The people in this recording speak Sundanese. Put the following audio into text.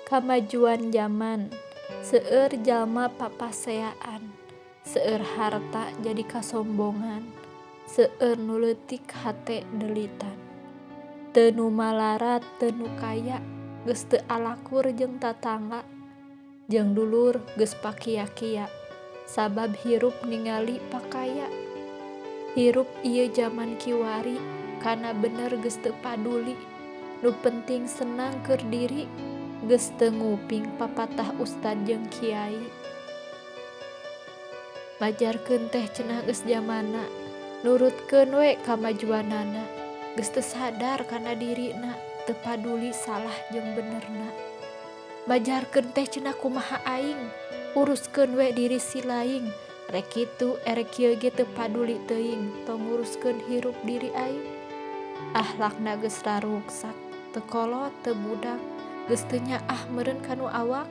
Kamajuan jaman, seueur jalma papaseaan, seueur harta jadi kasombongan, seueur nu leutik hate delitan. Teu nu malarat teu nu kaya, geus teu alakur jeung tatangga, jeung dulur geus pakia-kia, sabab hirup ningali pakaya. Hirup ieu jaman kiwari, kana bener geus teu paduli, nu penting senang keur diri, geus teu nguping papatah ustad jeung kiai. Majarkeun teh cenah geus jamanna, nurutkeun we kamajuanana, geus teu sadar kana dirina, teu paduli salah jeung benerna. Majarkeun teh cenah kumaha aing, uruskeun we diri si laing, rek kitu erek kieu ge teu paduli teuing, tong nguruskeun hirup diri aing. Ahlakna geus raruksak, teu kolot teu budak, geus teu nyaah meureun ka nu awak.